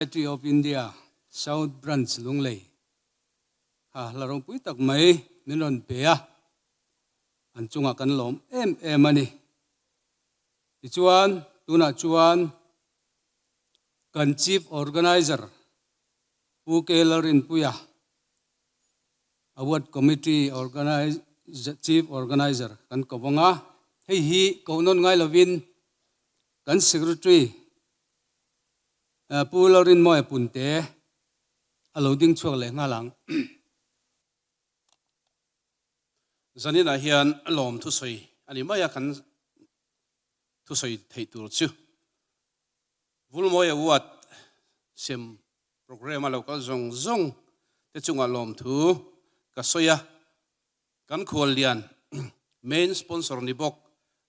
Society of India South Branch Lunglei kha hla ropui tak mai min rawn pe a, an chungah kan lawm em em a ni. Tichuan, tunah chuan kan Chief Organiser Pu K Lalrinpuia, Award Committee Chief Organiser kan ko vang a, hei hi koh nawn ngai lovin kan Secretary Pu Lalrinmawia Punte a lo ding chhuak leh nghal ang. Zaninah hian lawm thusawi a ni mai a, kan thusawi theih tur chu Vulmawi Award sem Programme a lo kal zawng zawng te chungah lawmthu ka sawi a, kan khuallian main sponsor ni bawk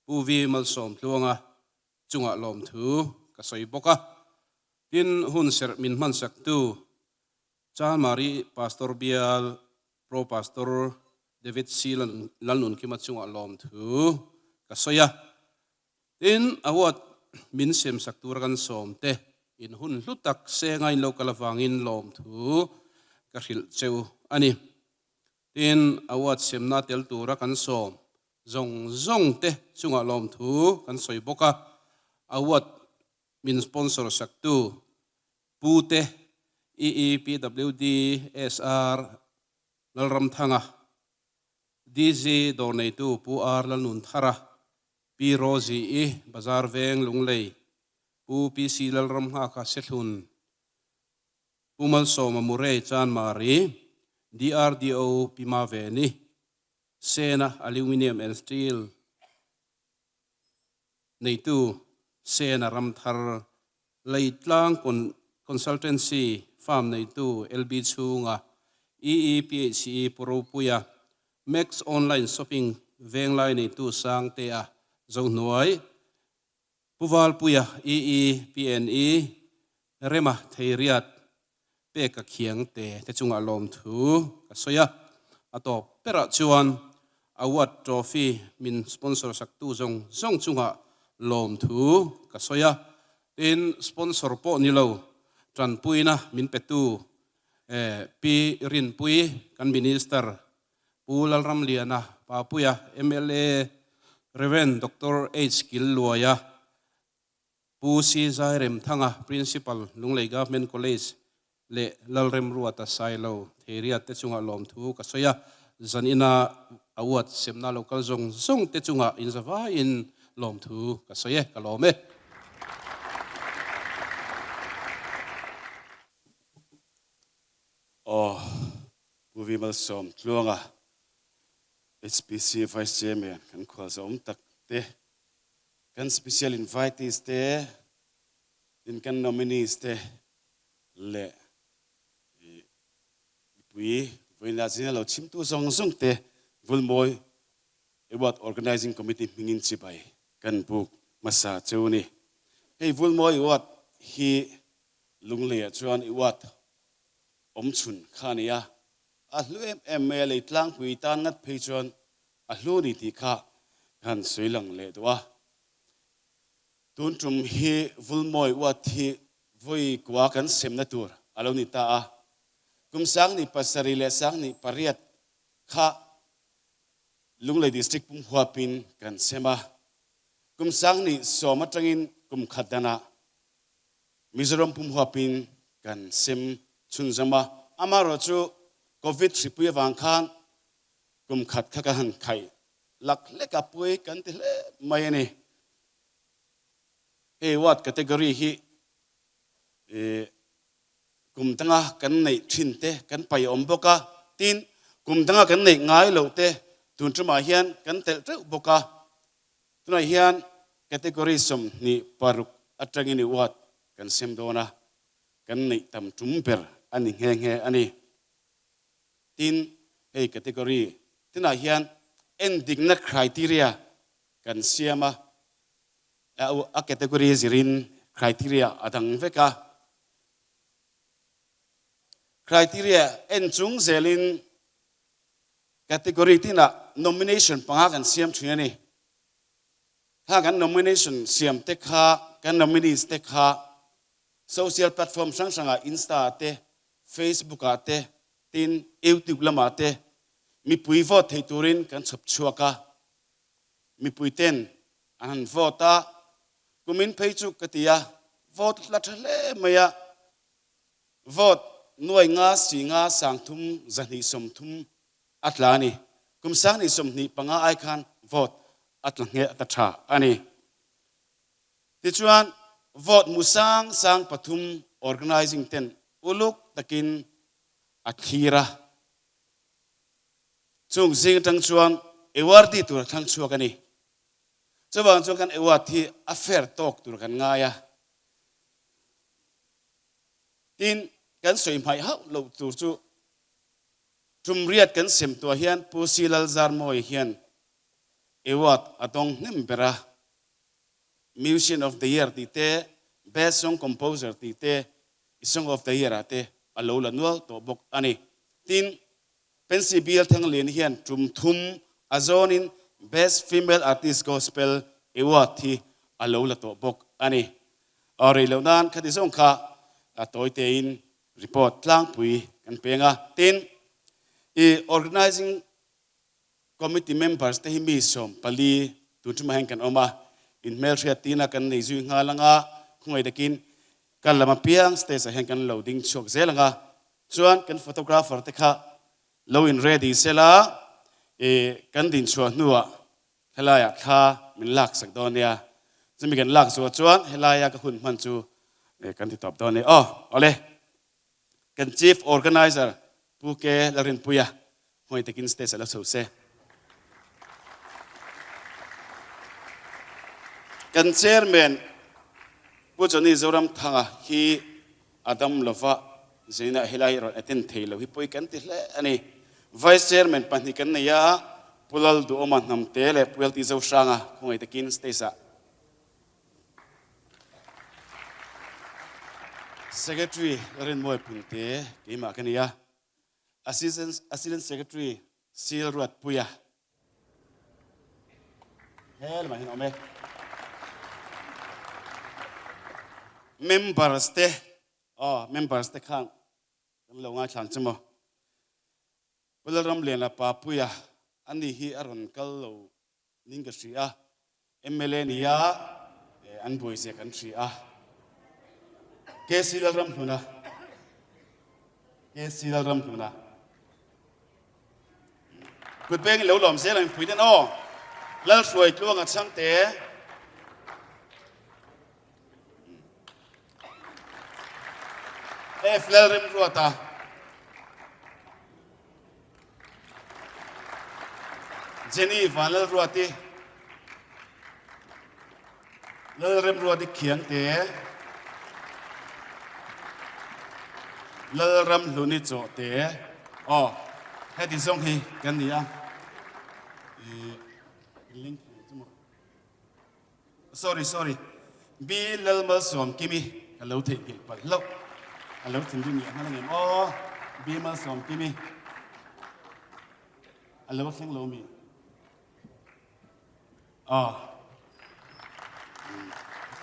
Pu V Malsawmtluanga chungah lawmthu ka sawi bawk a, tin hun serh min hmansaktu Chalmari Pastor Bial Pro Pastor David C Lalnunkima chungah lawmthu ka sawi a, Tin, award min siamsak tura kan sawm te in hun hlu tak senga in lo kal avangin lawmthu ka hrilh cheu a ni. Tin, award siamna tel tura kan sawm zawng zawng te chungah lawmthu kan sawi bawk a, award min sponsor saktu Pu te, EEPWD SR Lalramthanga, DZ dawr neitu Pu R Lalnunthara, Pi Rosie-i, Bazar Veng, Lunglei, Pu PC Lalramnghaka Sehlun, Pu Malsawma Murray Chanmari, DRDO Pi Maveni, Sena Aluminium and Steel neitu Sena Ramthar, Leitlang Consultancy Firm neitu LB Chhunga, EEPHE Pu Ropuia, Max Online Shopping Venglai neitu Sangtea Zohnuai, Pu Valpuia, EEPNE, Rema Theiriat, Peka Khiangte te chungah lawmthu ka sawi a. A tawp berah chuan Award Trophy min sponsor saktu zawng zawng chungah lawmthu ka sawi a. Tin, sponsor pawh ni lo, tanpuina min petu Pi Rinpui, kan Minister Pu Lalramliana Papuia, mla Rev. Doctor H Killuaia, Pu Si Zairemthanga, Principal, Lunglei Government College leh Lalremruata Sailo Theiriat te chungah lawmthu ka sawi a, zanina award semna lo kal zawng zawng te chungah inzavaiin lawmthu ka sawi e, ka lawm e. Aw, Pu Vi Malsawm Tluanga, HPC Vice Chairman kan khualzawm tak te, kan Special Invitees te, tin kan Nominees te leh mipui vawiinah zina lo chhimtu zawng zawng te Vulmawi Award Organizing Committee hmingin chibai kan buk hmasa cheu a ni. Hei Vulmawi Award hi Lungleiah chuan Award awmchhun kha a ni a, a hlu em em mai a, lei tlangpui tan ngat phei chuan a hlu a ni tih kha ka han sawi lang leh duh a. Tun tum hi Vulmawi uat hi vawi kua kan semna tur a lo ni ta a, kum 2007 leh 2008 kha Lunglei District pum huapin kan sem a, kum 2010 atangin kum khat danah Mizoram pum huapin kan sem chhunzawm a, amaherawhchu Covid hripui avang khan kum khat kha ka han khaih lak hlek a pui kan ti hle mai a ni. Hei ward category hi kum danga kan neih thin te kan pai awm bawk a, tin kum danga kan neih ngai loh te tun tumah hian kan telh teuh bawk a. Tunah hian category 26 atangin i ward kan sem dawn a, kan neih tam tum ber a ni nghe nghe a ni. Tin, hei category tinah hian endikna criteria kan siam a, a category zirin criteria a dang vek a. Criteria en chung zelin Category tinah nomination panga kan siam thin a ni. Kha kan nomination siam te kha, kan nominees te kha Social platform hrang hrangah Insta ah te, Facebook ah te, tin YouTube lamah te mipui vote thei turin kan chhawp chhuak a. Mipui ten an han vote a, kumin phei chu ka ti a, vote la tha hle mai a. Vote nuai nga si nga 30 230 a tla a ni. Kum 2025 ai khan vote a tla ngheh ta tha a ni. Tichuan, vote mu sang sang pathum organising ten uluk takin a thlir a. Chung zing atang chuan awardee tur a thlang chhuak a ni. Chuvang chuan kan award hi a fair tawk tur kan ngai a. Tin, kan sawi hmaih hauh loh tur chu Tumriat kan sem tuah hian Pu Si Lalzarmawia hian award a dawng hnem ber a. Musician of the Year tih te, Best Song Composer tih te, Song of the Year ah te a lo la nual tawh bawk a ni. Tin, Pensy Bial Thanglian hian tum thum a zawnin Best Female Artist Gospel Award hi a lo la tawh bawk a ni. Aw rei loh nan khati zawng kha tawi tein report tlangpui kan peng a. Tin, i Organizing Committee members te hi mi 14 tun thumah hian kan awm a, inhmelhriat tina kan nei zui nghal anga, khawngaih takin kan lam apiang stage ah hian kan lo ding chhuak zel anga, chuan kan photographer te kha lo in ready sela i kan din chhuah hnuah helaiah thla min lak sak dawn nia, chumi kan lak zuah chuan helaia ka hun hman chu kan ti tawp dawn e. Aw awle. Kan Chief Organizer Pu Ke Lalrinpuia hmuai takin stage a lo chho se. Kan Chairman Pu Johnny Zoramthanga hi a dam lova zeinah helai rawn attend thei lo hi pawi kan ti hle a ni. Vice Chairman pahnih kan nei a, Pu Lalduhawma Hnamte leh Pu LT Zohranga khawngaih takin stage ah Secretary Rinmawi Punte keimah ka ni a, Assistant Secretary Sil Ruatpuia he lamah hian a awm e. Members te, aw members te khan kan lo ngaithla ang che maw. Pu Lalramliana Papuia ani hi a rawn kal lo Ning ka hria a, mla nia an buai zia kan hria a. KC Lalramhluna, KC Lalramhluna. Kut peng lo lawm zel ang pui den aw. Lalhruai tluanga chhangte. F Lalremruata. Jenny Vanlalruati, Lalremruati Khiangte, Lalramhluni Chawhte, aw heti zawng hi kan ni a, i link chu maw. Sorry sorry B Lalmalsawmkimi ka lo theihnghilh palh hlauh a lo thinrim leh nghal angem aw B Malsawmkimi a lo thleng lo mi aw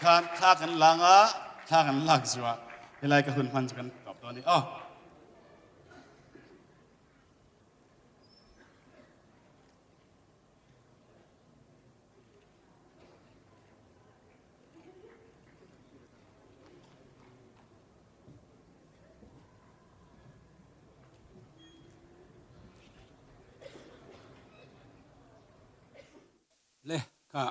khan thla kan lang a thla kan lak zuah helai ka hun hman chu kan tawp dawn ni aw. Le kha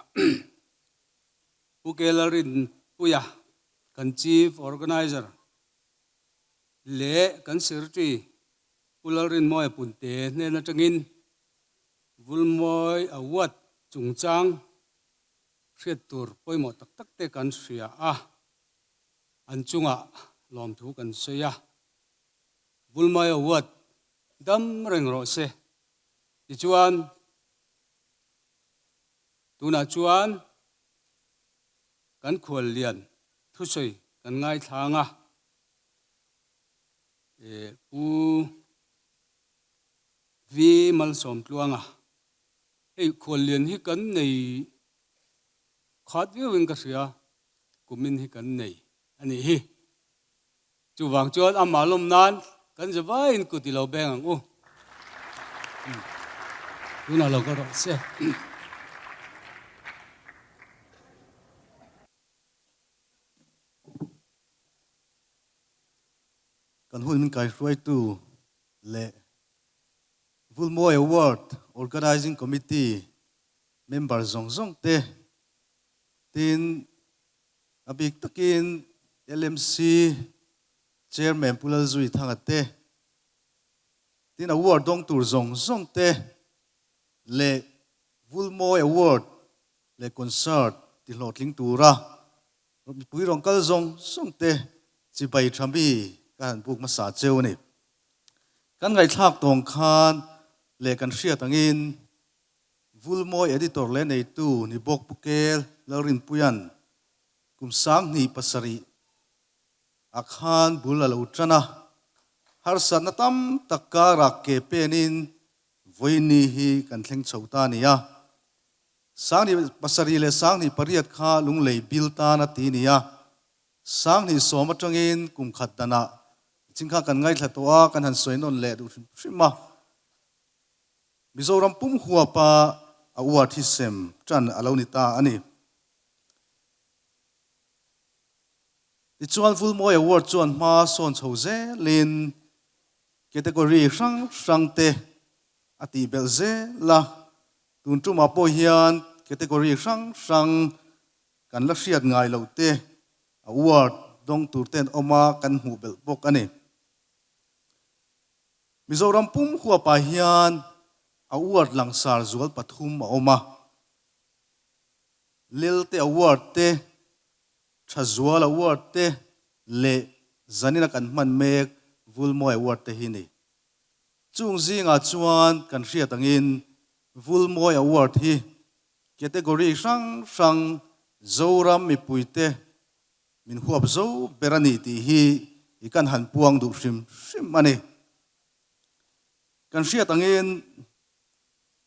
Pu Kelalrinpuia kan Chief Organizer leh kan Secretary Pu Lalrinmawia Punte hnen atangin Vulmawi Award chungchang hriat tur pawimawh tak tak te kan hria a, an chungah lawmthu kan sawi a. Vulmawi Award dam reng rawh se. Tichuan, tunah chuan kan khuallian thusawi kan ngaithlang a, Pu. Vi Malsawmtluanga, Hei khuallian hi kan nei khat viauin ka hria, kumin hi kan nei a nih hi. Chuvang chuan amah lawm nan kan ze vaiin kut i lo beng ang u. Tunah lo ka rawh se. Kan hun min kaihruaitu leh Vulmawi Award Organising Committee member zawng zawng te tin a bik takin LMC Chairman Pu Lalzui Thanga te tin award dawng tur zawng zawng te leh Vulmawi Award leh concert ti hlawhtling tura mipui rawn kal zawng zawng te chibai tha mi ka han buk hmasa cheu a ni. Kan ngaihthlak tawng khan leh kan hriat angin Vulmawi Editor leh neitu ni bawk Pu Kel Lalrinpuia'n kum 2007 ah khan bul a lo tan a, harsatna tam tak karah ke penin vawiini hi kan thleng chho ta a ni a. 2007 leh 2008 kha Lunglei bil tan a ti a ni a, 2010 atangin kum khat danah chingkha kan ngaithla tawh a, kan han sawi nawn leh duh hrim hrim a. Mizoram pum huapa a uar thi sem tan a lo ni ta a ni. Tichuan Vulmawi Award chuan hma sawn chho zelin category hrang hrang te a tih belh zel a, tun tumah pawh hian category hrang hrang kan la hriat ngai loh te award dawng tur ten awm a kan hmuh belh bawk a ni. Mizoram pum huapah hian award langsar zual pathum a awm a, Lelte Award te, Thazual Award te leh zanina kan hman mek Vulmawi Award te hi ni. Chung zingah chuan kan hriat angin Vulmawi Award hi category hrang hrang Zoram mipuite Min huap zo ber a ni tih hi i kan han puang duh hrim hrim a ni. Kan hriat angin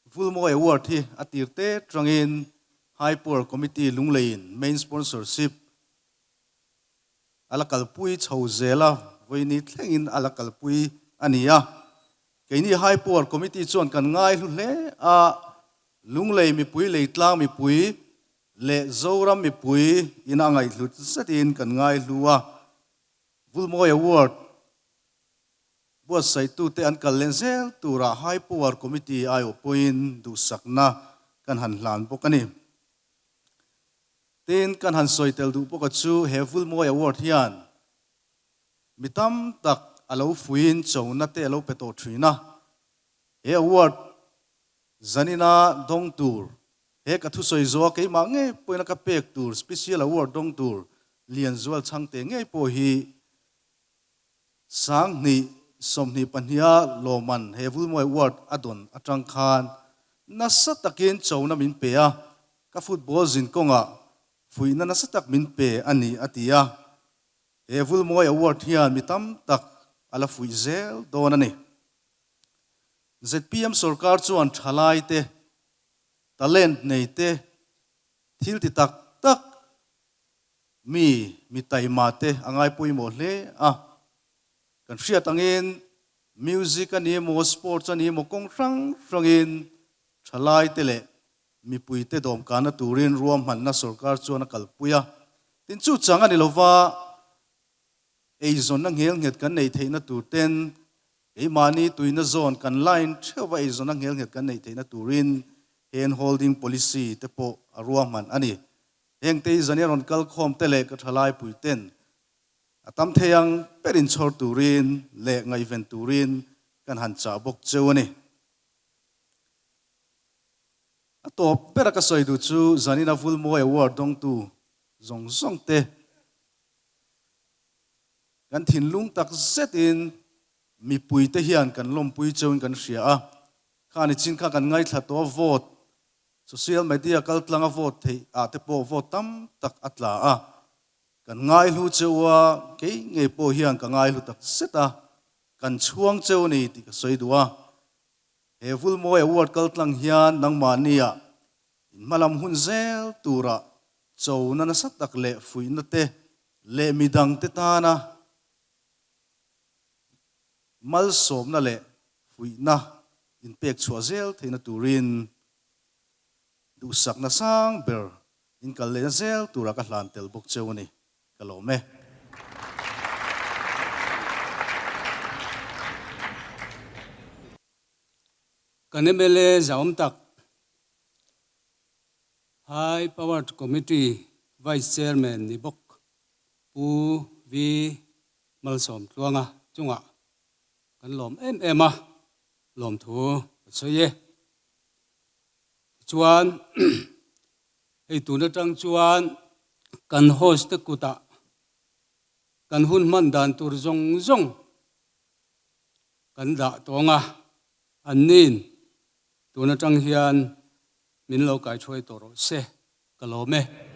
Vulmawi Award hi a tir te tangin High Power Committee Lungleiin main sponsorship a la kalpui chho zel a, vawiini thlengin a la kalpui a ni a. Keini High Power Committee chuan kan ngai hlu hle a, Lunglei mipui Leitlang mipui leh Zoram mipui in a ngaihhlut zetin kan ngaihlu a, Vulmawi Award buatsaihtute an kal len zel turah High Power Committee aiawh pawhin duhsakna kan han hlan bawk a ni. Tin, kan han sawi tel duh bawk a chu he Vulmawi Award hian mi tam tak a lo fuiin chona te a lo pe tawh thin a, he award Zanina dawng tur, he ka thusawi zawha keimah ngei pawhin a ka pek tur Special Award dawng tur Lianzual Chhangte ngei pawh hi 2022a lawmman he Vulmawi Award a dawn atang khan nasa takin chona min pe a, ka football zin kawngah fuihna nasa tak min pe a ni a ti a. He Vulmawi Award hian mi tam tak a la fuih zel dawn a ni. Zpm sorkar chuan thalai te, talent nei te, thil ti tak tak mi mi taima te a ngai pawimawh hle a. Kan hriat angin music a ni emaw, sports a ni emaw kawng hrang hrangin thalai te leh mipui te dawmkanna turin ruahmanna sorkar chuan a kalpui a. Tin chu chang a ni lova eizawnna nghel nghet kan neih theihna tur ten Keimahni tuina zawn kan line theuhva eizawnna nghelnghet kan neih theihna turin hand holding policy te pawh a ruahman a ni. Heng te hi zania rawn kal khawm te leh ka thalai pui ten a tam thei ang ber inchhawr turin leh ngaihven turin kan han chah bawk cheu a ni. A tawp bera ka sawi duh chu zanina Vulmawi Award dawngtu zawng zawng te Kan thinlung tak zetin mipuite hian kan lawmpui cheuin kan hria a, khani chin kha kan ngaithla tawh a vote, social media kal tlanga vote theih ah te pawh vote tam tak a tla a, kan ngaihlu cheu a, kei ngei pawh hian ka ngaihlu tak zet a, kan chhuang cheu a ni tih ka sawi duh a. He Vulmawi Award kal tlang hian nangmahnia In hmalam hun zel turah chona nasa tak leh fuihna te leh midangte tana Malsawmna leh fuihna inpek chhuah zel theihna turin duhsakna sang ber in kal lehna zel tura ka hlan tel bawk cheu a ni. Ka lawm e. Kan mla zahawm tak High Powered Committee Vice Chairman ni bawk Pu V. Malsawm Tluanga chungah kan lawm em em a, lawmthu ka sawi e. Tichuan hei tun atang chuan kan host te kutah kan hun hman dan tur zawng zawng kan dah tawng a, anni'n tun atang hian min lo kaithuai tawh rawh se, ka lawm e.